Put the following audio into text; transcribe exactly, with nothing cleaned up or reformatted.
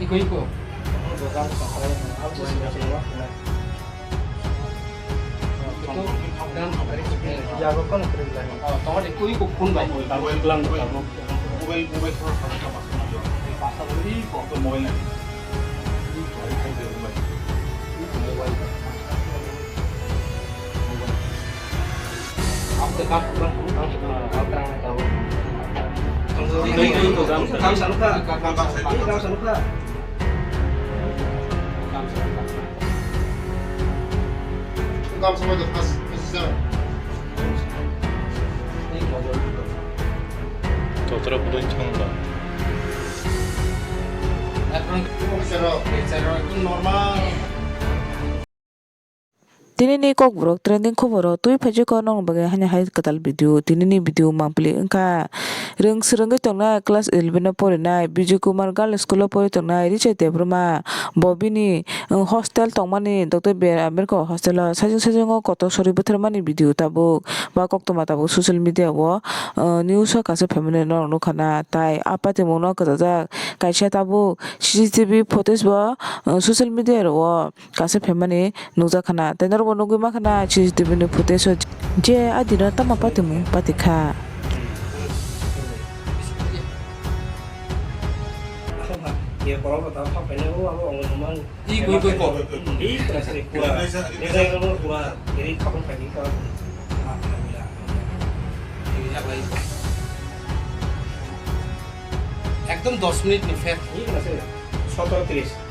Kui ko. Jago kono kiri lai. Oh, tomar de kui ko phone bai. Mobile, mobile, mobile phone. Pasta boli ko. Mobile na. Totra pudun changla. Normal. Tini ni Kokborok trending khoboro twi phaijak o nokni bagwi hani hai kwtal video. Tini ni video mangpili wngkha rwng swrwngwi tongnai class eleven o porinai Bijay Kumar Girls School o pori tongnai Richard Debbarma. Bo bini, uh, hostel tongmani Doctor B R Ambedkar hostel o sajwk sajwk o kotor sori bwtharmani video tabuk ba koktwma tabuk social media o, uh, news o kaisa phaimani norok nukha na. Tai a patimung no kwchajak kaisa tabuk C C T V footage bo, uh, social media o kaisa phaimani nukjak khana. Tei norokbo nugwi mankha na C C T V ni footage o je a dino tamo patimung patikha. Ekdom dos minute ni fair. Sotoro tris.